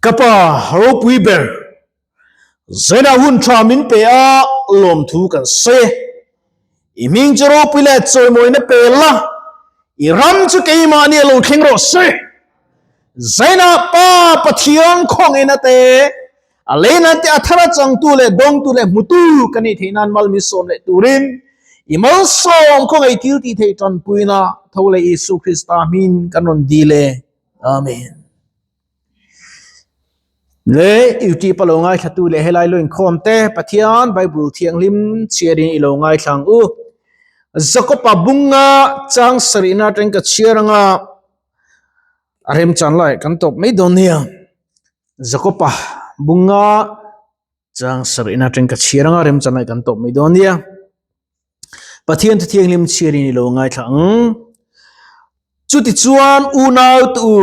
Ka pa ropui ber Zaina hun tha min pe a lawmthu kan sawi e. I hming chu ropui leh chawimawina pe la, i ram chu keimahni a lo thleng rawh se. Zaina pa Pathian khawngaihna te, a leina te a thar a changtu leh dawngtu leh hmutu ka nih theih nan mal min sawm leh turin i malsawm khawngaih thil tih theih tanpuina tho leh Isu Krista hming kan rawn dil e. Amen. Le YouTube a lo ngaithlatu leh helai lo inkhawm te Pathian Bible thianghlim chhiarin i lo ngaithla ang u. Jakopa bunga chang sarihna atangin ka chhiar anga a remchan lai kan tawp mai dawn nia. Jakopa bunga chang sarihna atangin ka chhiar anga remchan lai kan tawp mai dawn nia. Pathian thu thianghlim chhiarin i lo ngaithla ang. Chutichuan unau te u,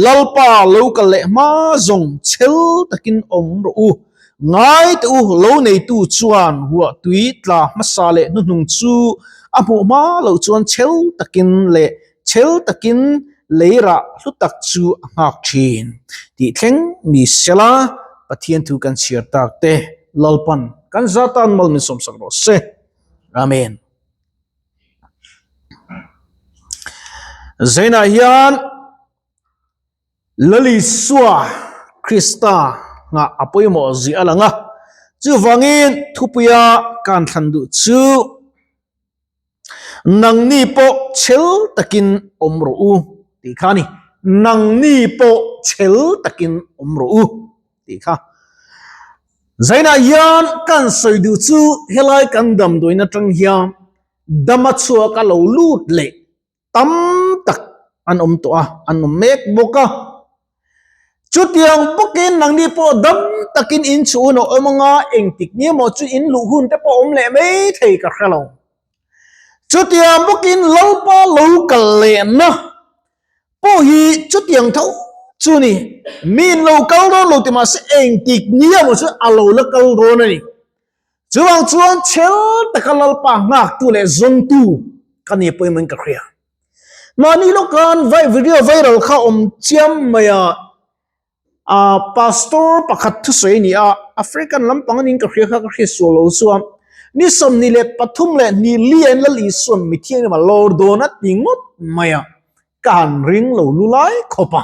Lalpa lo kal leh hma zawng chhel takin awm rawh u. Ngai te u, lo neitu chuan ruah tui tla hmasa leh hnuhnung chu a hmuh hma loh chuan chhel takin leh chhel takin lei rah hlu tak chu a nghak thin tih thleng ni sela Pathian thu kan chhiar tak te Lalpan kan zatan mal min sawmsak rawh se. Amen. Zainah hian Lalisua Krista nghah a pawimawh zia a lang a, chuvangin thupuia kan thlan duh chu Nangni pawh chhel takin awm rawh u tih kha a ni. Nangni pawh chhel takin awm rawh u tih kha. Zainah hian kan sawi duh chu helai kan damdawiin atang hian dama chhuak a lo lut leh tam tak an awm tawh a, an awm mek bawk a. Chutiang bawkin nangni pawh dam takin in chhun a awm anga engtik ni emaw chu in luh hun te pawh awm leh mai thei ka hre lo. Chutiang bawkin Lalpa lo kal lehna pawh hi chutiang tho chu ni. Mi in lo kal dawn lo ti mahse engtik ni emaw chu a lo la kal dawn a ni. Chuvang chuan chhel taka Lalpa nghaktu leh zawngtu ka ni pawimawhin ka hria. Mahni lawkan vai video viral kha awm chiam mai a, ah pastor pakhat thusawi a ni a, African lampang anin ka hria kha ka hriat sual lo chuan ni 23 leh ni li ah hian Lal Isuan mithianghlim a lawr dawn a ti ngawt mai a, ka han ring lo lu lai khawp a.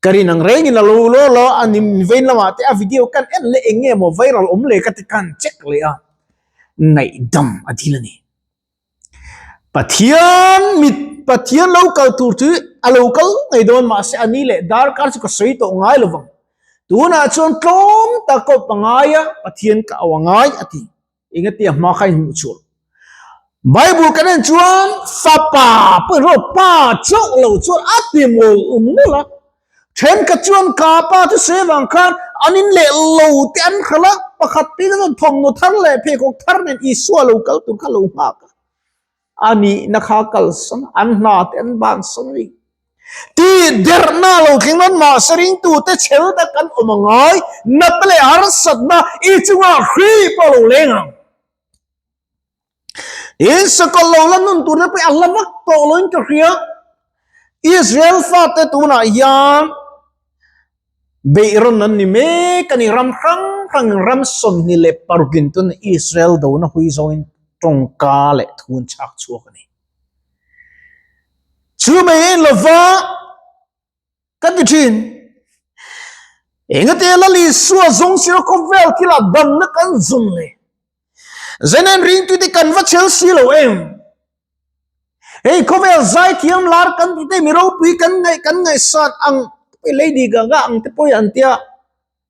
Ka rin ang rengin a lo law law a ni vein lamah te a video kan en leh eng nge maw viral awm leh ka ti kan check leh a, ngaihdam a dil a ni. Pathian mit Pathian lo kal tur chu a lo kal ngei dawn mahse a ni leh darkar chu ka sawi tawh ngai lo vang. Tunah chuan tlawm tak kawp a ngai a, Pathian ka au a ngai a ti. Engatia hma kha inhmuh chhuah. Bible kan en chuan fapa pawh in rawh pa chauh lo chuan a ti mawl um mawlh a. Thenkhat chuan ka pa chu sawi avang khan an in leh lo te an hralh a, pakhat te chuan thawmhnaw thar leh pheikhawk thar nen Isua lo kal tur kha lo nghak a, a nihna kha kalsan a, an hna te an bansan a ni. Tih derhna lo thleng dawn mahse ringtute chhel tak an awm a ngai, natna leh harsatna i chungah hri pawh a lo leng ang. Tin, sakawlh lo la nun turte pawh hi a hla vak tawh loin ka hria. Israel fate tunah hian beihrawn an ni mek a ni. Ram hrang hrangin ram 26 in tun Israel dona hui zawngin tawngka leh thu an chhak chhuak a ni. Chu mai en lova Ka ti thin. Engate Lal Isua zawng sir khawvel thilah damna kan zawn le. Zenen ringtute kan va chhel si lo em. Hei khawvel zaithiam lar kan tite mi ropui kan ngaih kan ngaihsan ang Lady Gaga ang te pawh hi an tia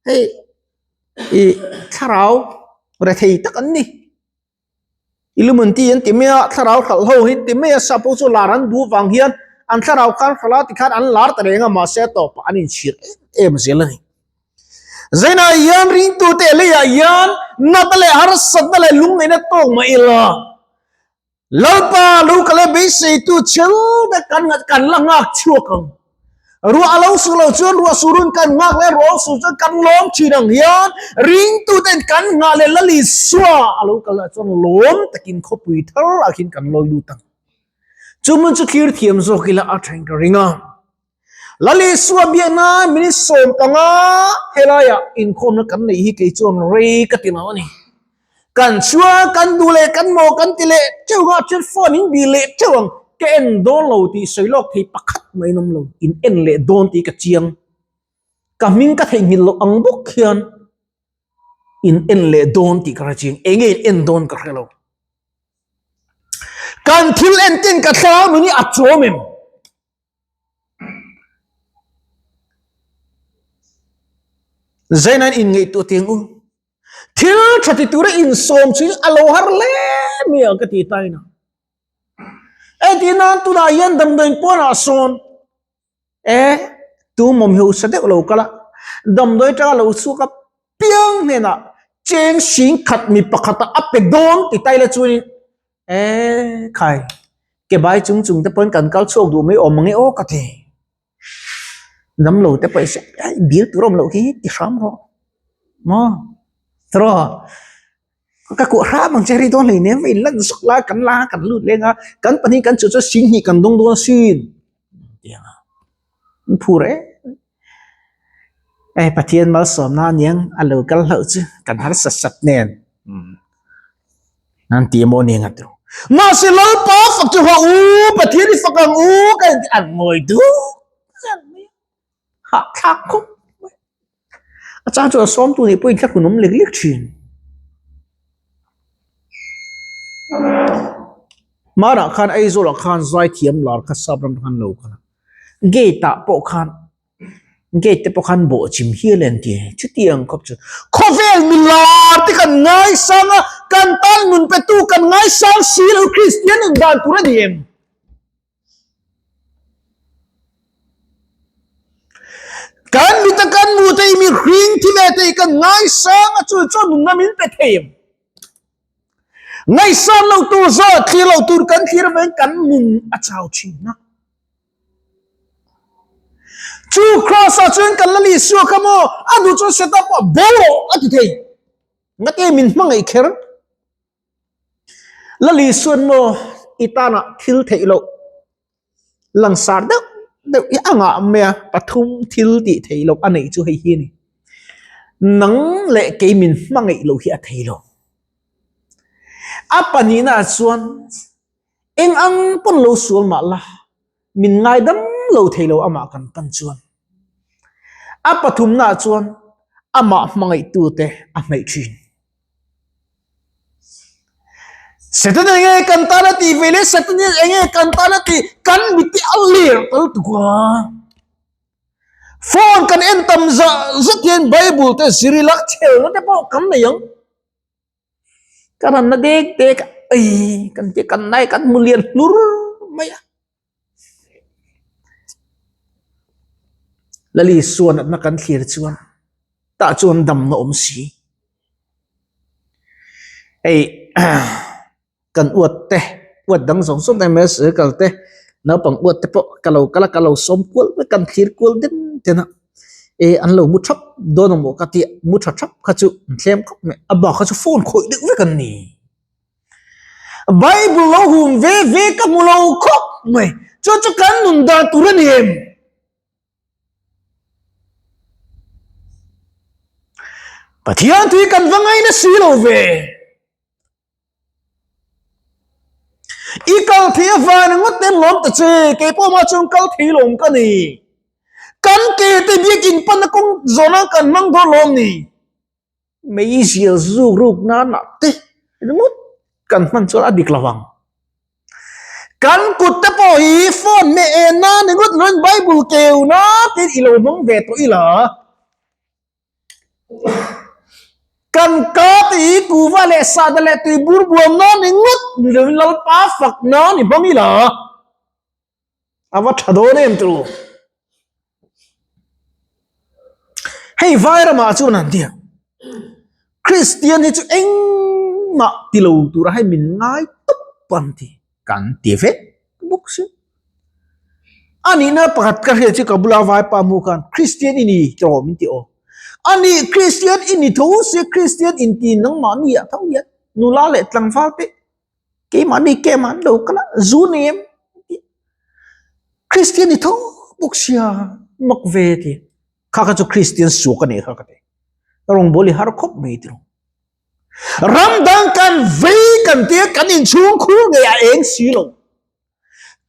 hei i thlarau rethei tak an ni. Illuminati an ti mai a, thlarau hralh ho hi an ti mai a, sap ho chu lar an duh vang hian an thlarau khan hralh a tikhan an lar ta reng a, mahse a tawpah an inchhir em em zel a ni. Zainah hian ringtute leiah hian natna leh harsatna leh lungngaihna tawk mah ila, Lalpa lo kal e beiseitu chhel vek kan kan la nghak chhuak ang. Ruah a lo su lo chuan ruah su run kan nghak leh ruah a su chuan kan lawm thin ang hian ringtuten kan nghah leh Lal Isua a lo kal ah chuan lawm takin khawpui thar ah khin kan lawi lut ang. Chu hmun chu thlir thiam zawk ila a thain ka ring a. Lal Isua biakna minute 15 helaiah inkhawmna kan neih hi kei chuan rei ka ti lo a ni. Kan chuan kan duh leh kan maw kan ti leh teuh ang a, chuan phone in bih leh teuh ang, ka en dawn lo tih sawi lawk thei pakhat mai in awm lo, in en leh dawn tih ka chiang. Ka hming ka theihnghilh loh ang bawk hian in en leh dawn tih ka hre chiang, eng nge in en dawn ka hre lo. Kan thil en ten ka thlarau nun hi a chawm em? Zainain inngaihtuah teng u. Thil tha ti tura insawm chu a lo har hle mai a ka ti ta ina. Engtin nan tunah hian damdawiin pawnah sawn e tu mawm hausa deuh lo kal a, damdawi atanga lo chhuak a piang hnenah cheng sing khat mi pakhata a pe dawn ti ta ila chuanin e khai ke bai chung chung te pawhin kan kal chhuak duh mai awm ang e aw ka ti. Damlo te pawh hi ai dil tur awm loh hi ti hram rawh maw tiraw ka kuah hram ang che ri dawn hlei nem va in lan zawk la kan la kan lut leng a kan pahnih kan chu chuan sing hnih kan dawng dawn asin tiang a an phur em em Pathian malsawmna aniang a lo kal hlauh chu kan harsa sat nen. An ti emaw ni ngat ru. Mahse Lalpa fak chu ha u, Pathian i fak ang u ka inti an ngawi duh zan mai a. Hahthlak khawp mai. A chang chuan sawmtu nih pawhin thlahrun awm lek lek thin. Hmanah khan Aizawlah khan zaithiam lar kha sap ram khan lo kal a. Gate ah pawh khan Gate te pawh khan bawh chim hial an ti chutiang khawp chu khawvel milar te kan ngaisang a kan tan nun pe tu kan ngaisang si lo Kristian nun dan tur a ni em? Kan mita kan mu te hi mihring thi ve te hi kan ngaisang a chu chuan nunna min pe thei em? Ngaihsan lo tur zawh thlir lo tur kan thlir avangin kan nun a chau thin a. Chu Kraws ah chuan kan Lal Isua kha maw a duh chuan set up ah bo rawh a ti thei. Ngate min hmangaih kher. Lal Isuan maw i tanah thil theih loh langsar deuh deuh hi a ngah mai a, pathum thil tih theih loh a neih chu hei hi a ni. Nang leh kei min hmangaih loh hi a thei lo. A pahnihna ah chuan Eng ang pawn lo sual mah la, min ngaidam lo thei lo amah kan pan chuan. A pathumna ah chuan amah hmangaihtute a hnaih thin. Satan enge kan tan a tih ve leh Satan hian enge kan tan a tih kan mite a ler tal tuk a. Phone kan en tam zah zet hian Bible te zir ila chhelna te pawh kan nei ang. Ka ranna dek dek a ei kan tia kan nai kan hmu lian hlur mai a. Lali suan atna kan thlir chuan tah chuan damna awm si. Hei kan uat te uat dang zawng zawng te ms kal te naupang uat te pawh ka lo kal a ka lo sawm kual vek kan thlir kual den den a. E an lo mu thap dawn ang maw ka tia mu tha thap kha chu an thlem khawp mai a bak kha chu phone khawih deuh vek an ni Bible lo hum ve ve ka hmu lo khawp mai chu chu kan nun dan tur a ni em Pathian tui kan va ngaina si lo ve. I kal thei avang ringawt ten lawm ta che, kei pawh mah chuan kal thei lawm ka ni. Kan ke te biakin panna kawng zawna kan hmang dawn lawm ni. Meizial zuk ruk nanah te ringawt kan hman chuan a dik lo ang. Kan kut te pawh hi phone hmeh en nan ringawt loin Bible keu na tiin i lo hmang ve tawh ila. Kan ka te hi kuva leh sahda leh tuibur buam nan ni ngawt ni lovin Lalpa fak nan i hmang ila a va tha dawn em turu. Hei vai ramah chuan an tia Kristian hi chu engmah ti lo tura hei min ngai tawp an ti kan ti vek bawk si. A nihna pakhat ka hriat chu ka bula vaipa hmuh khan Kristian i ni tawh min ti aw. A nih Kristian i ni tho se Kristian inti nangmahni ah tho hian nula leh tlangval te keimahni camp ah an lo kal a zu nei em Kristian i tho bawk sia. Mak ve ti. Kha kha chu Kristian suak a nih kha ka ti. Rawngbawl i har khawp mai ti rawh. Ram dang kan vei kan tia kan inchhung khur ngei a eng si lo.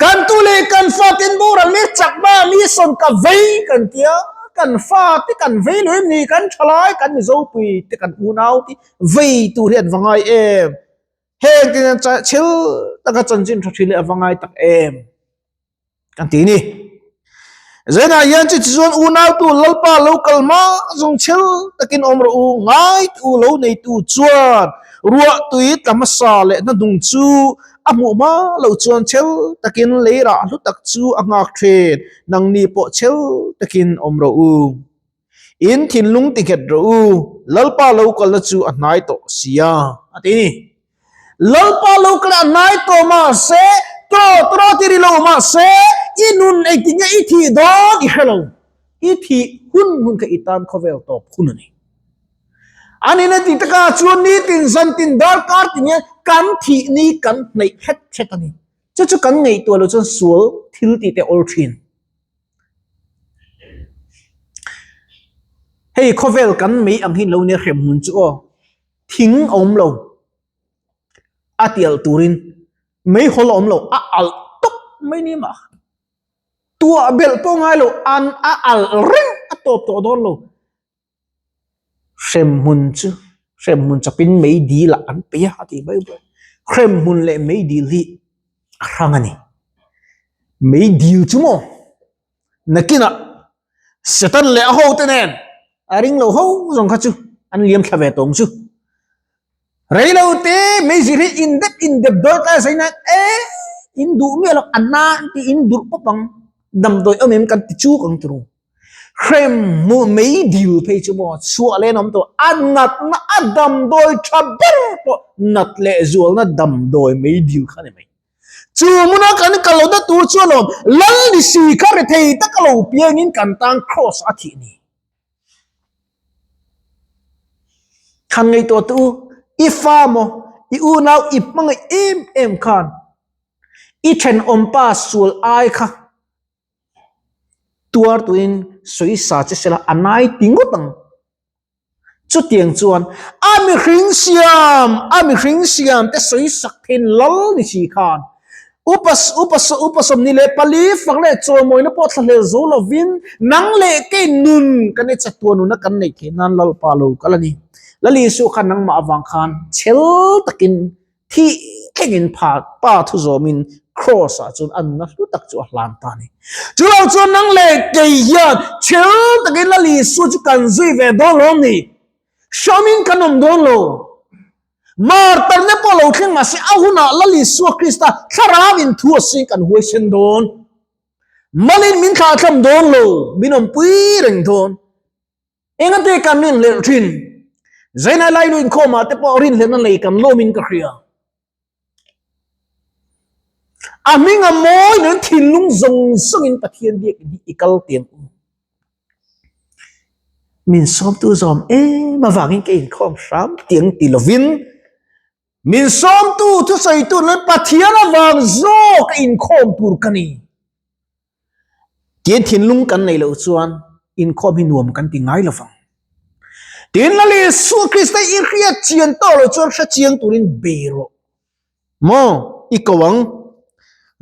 Kan tu leh kan faten boral mek chakma mi sawn ka vei kan tia kan fate kan vei lo em ni kan thalai kan Mizopui te kan unau te vei tur hi an va ngai em. Heng te hian chhel taka chanchin tha thin leh a va ngai tak em. Kan ti ni. Zainah hian chi chuan unautu Lalpa lo kal hma zawng chhel takin awm rawh u, ngaitu lo neitu chuan ruah tui tla hmasa leh hnahnung chu a hmuh hma loh chuan chhel takin lei rah hlu tak chu a nghak thin, nangni pawh chhel takin awm rawh u. In thinlung ti nghet rawh u, Lalpa lo kalna chu a hnai tawh sia, a ti ni. Lalpa lo kalna a hnai tawh mahse, tawh tawh ti ri lo mahse, i nun engtin nge i thih dawn i hre lo. I thih hun hun kha i tan khawvel tawp hun a ni. A nihna tih takah chuan nitin zantin darkar tin hian kan thih ni kan hnaih hret hret a ni. Chu chu kan ngaihtuah loh chuan sual thil tih te awl thin. Hei khawvel kan mei ang hi lo nia hrem hmun chu aw thing a awm lo a ti alh turin mei hawl a awm lo a alh tawp mai ni mah tuah belh pawh ngai lo an a alh reng a tawp tawh dawn lo. Hremhmun chu hremhmun chawpin mei dil ah an peih a a tih mai mai. Hremhmun leh mei dil hi a hrang a ni. Mei dil chu maw nakinah Satan leh a hote nen a ring lo ho zawng kha chu an liam thla ve tawng chu. Reilo te meizir hi indep indep dawi tlai a sawi nan e in duh miah lo a na an ti in durh pawp ang damdawi awm em kan ti chuk ang turu. Hrem hmuh mei dil phei chu maw chhuah leh an awm tawh a natna a damdawi tha ber pawh nat leh zualna damdawi mei dil kha a ni mai. Chu hmuna kan kal lohna tur chu alawm Lal ni si kha rethei taka lo piangin kan tan kraws a thih ni. Khan ngaihtuah teh u, i fa maw i unau i hmangaih em em khan i thenawmpa sual ai kha Tuar tuin sawisa che sela a nai ti ngawt ang. Chutiang chuan a mihring siam, a mihring siam te sawisak thein lal ni si khan upa upa upa 24 fak leh chawimawina pawh thlahlel zo lovin nang leh kei nun kan i chatuah nuna kan neih theih nan Lalpa lo kal a ni. Lal Isua khan nangmah avang khan chhel takin Thih thlengin pha pa thu zawmin Kraws ah chuan a nuna hlu tak chu a hlan ta a ni. Chu lo chuan nang leh kei hian thil takin Lal Isua chu kan zui ve dawn lo ni. Hrawmin kan awm dawn lo. Martarna pawh lo thleng mahse a hunah Lal Isua Krista thlarau in thu a sing kan huaisen dawn. Malin min thlahthlam dawn lo, min awmpui reng dawn. Engate kan rinhlelh thin? Zainai lai nu inkhawmah te pawh rinhlelhna nei kan lawmin ka hria. A hming a mawi nen thinlung zawng zawngin Pathian biakin hi i kal tiang u. Min sawmtu zawm em avangin ka inkhawm hram tiang ti lovin min sawmtu thusawitu leh Pathian avang zawk a inkhawm tur ka ni. Tin thinlung kan neih loh chuan inkhawm hi nuam kan ti ngai lovang. Tin Lal Isua Krista i hriat chian tawh loh chuan hre chiang turin bei rawh. Maw i ko ang.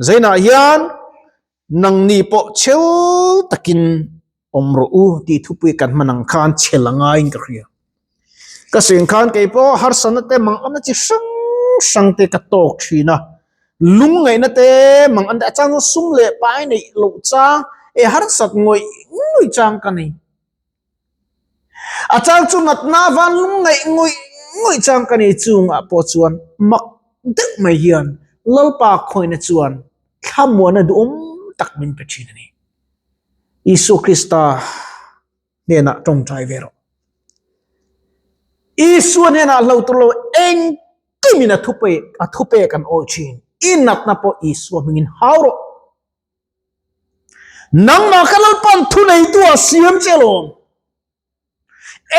Zainah hian nangni pawh chhel takin awm rawh u tih thupui kan hman ang khan chhel a ngaiin ka hria. Ka seng khan kei pawh harsatna te mang awmna chi hrang hrang te ka tawk thin a, lungngaihna te mang an a chang sum leh pai neih loh chang e harsat ngawih ngawih chang ka nei. A chang chu natna van lungngaih ngawih ngawih chang ka nei chungah pawh chuan mak deuh mai hian Lalpa khawihna chuan thlamuanna duhawm tak min pe thin a ni. Isua Krista hnenah tawngtai ve rawh. Isua hnenah hlo tur lo engkimin a thupe a thupe kan awi thin. I natna pawh Isua hmingin hau rawh. Nangmah kha Lalpan thuneitu a siam che alawm.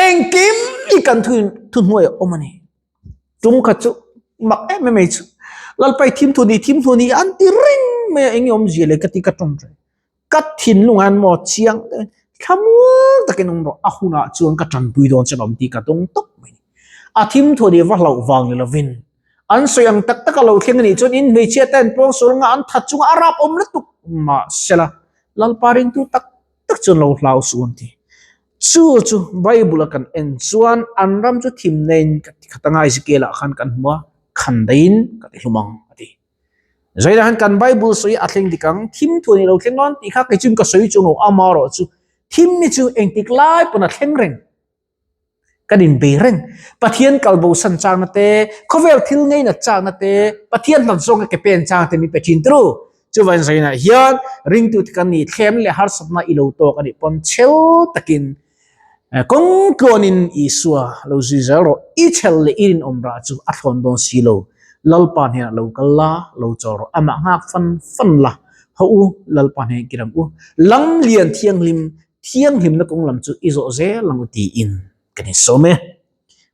Engkim hi kan thu thuhnuai a awm a ni. Tum khat chu mak em em mai chu Lalpai thim thu ni thim thu ni an ti reng mai a eng nge awmzia le ka ti ka tawngtai. Ka thinlung hian maw chiang deuhin thlamual takin awm rawh, a hunah chuan ka tanpui dawn che lawm tih ka dawng tawp mai ni. A thim thu nih va hlauh vang ni lovin an sawi ang tak tak a lo thleng a nih chuan in hmeichhia te an pawngsual anga an that chunga a rap awm lutuk mahsela Lalpa ringtu tak tak chuan lo hlau suh an ti. Chu chu Bible a kan en chuan an ram chu thim neiin ka ti khat anga Ezekiel ah khan kan hmu a, khan daihin ka ti hlum ang a ti. Zainah hian kan Bible sawi a thleng dik ang, thim thu a ni lo thleng dawn tih kha kei chuan ka sawi chu no amaherawh chu thim hi chu engtik lai pawn a thleng reng. Kan inbei reng. Pathian kalbo san changna te, khawvel thil ngeinat changna te, Pathian hlat zawnga ke pen chang te min pe thin turu. Chuvain zainah hian ringtute kan nih thlem leh harsatna i lo tawk a nih pawn chhel takin kawng tluanin Isua lo zui zel rawh. I chhel leh i rinawm rah chu a thlawn dawn si lo. Lalpa hnenah lo kal la, lo chaw rawh. Amah nghak fan fan la. Haw u, Lalpa hnen kiram u. Lamlian thianghlim Thianghlimna kawng lam chu i zawh zel ang u tiin kan insawm e.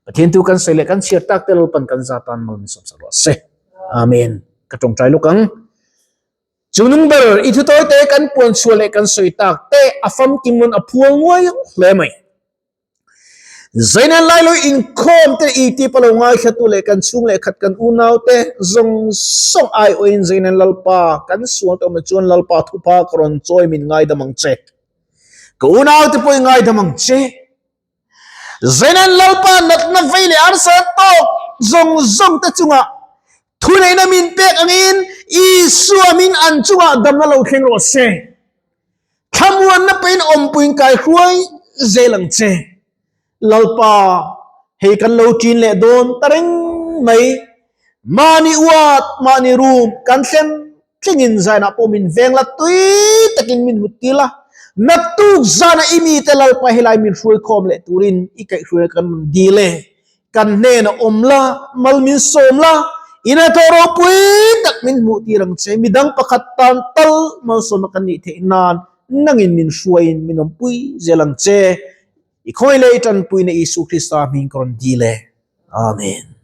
Pathian tu kan sawi leh kan chhiar tak te Lalpan kan za tan mal min sawm sak rawh se. Amen. Ka tawngtai lawk ang. Chu nung ber i thu tawi te kan puan chhuah leh kan sawi tak te a famkim rawn a phual nguai hle mai. Zainen Lailui inkhawm te i tip a lo ngaithlatu leh kan chhung leh khat kan unau te zawng zawng aiawhin Zainen Lalpa kan sual tawh mai chuan Lalpa thupa ka rawn chawi min ngaidam ang che. Ka unau te pawh i ngaidam ang che. Zainen Lalpa natna vei leh arsa tawk zawng zawng te chungah thuneihna min pek angin Isua min an chungah damna lo thleng rawh se. Thlamuanna pawhin awmpuiin kai hruai zel ang che. Lalpa, hei kan lo ṭin leh dawn ta reng mai. Mahni uat, mahni rum kan thleng thlengin zainah pawh min veng la, tui takin min hmu til a. Naktuk zana i mite Lalpa helai min hruaikhawm leh turin i kaihhruaina kan rawn dil e. Kan hnenah awm la, mal min sawm la, ina thaw ropui tak min hmuh tir ang che. Midang pakhat tan tal malsawmna kan nih theih nan nangin min hruaiin min awmpui zel ang che. I khawi leh i tanpuina Isu Krista hming ka rawn dil e. Amen.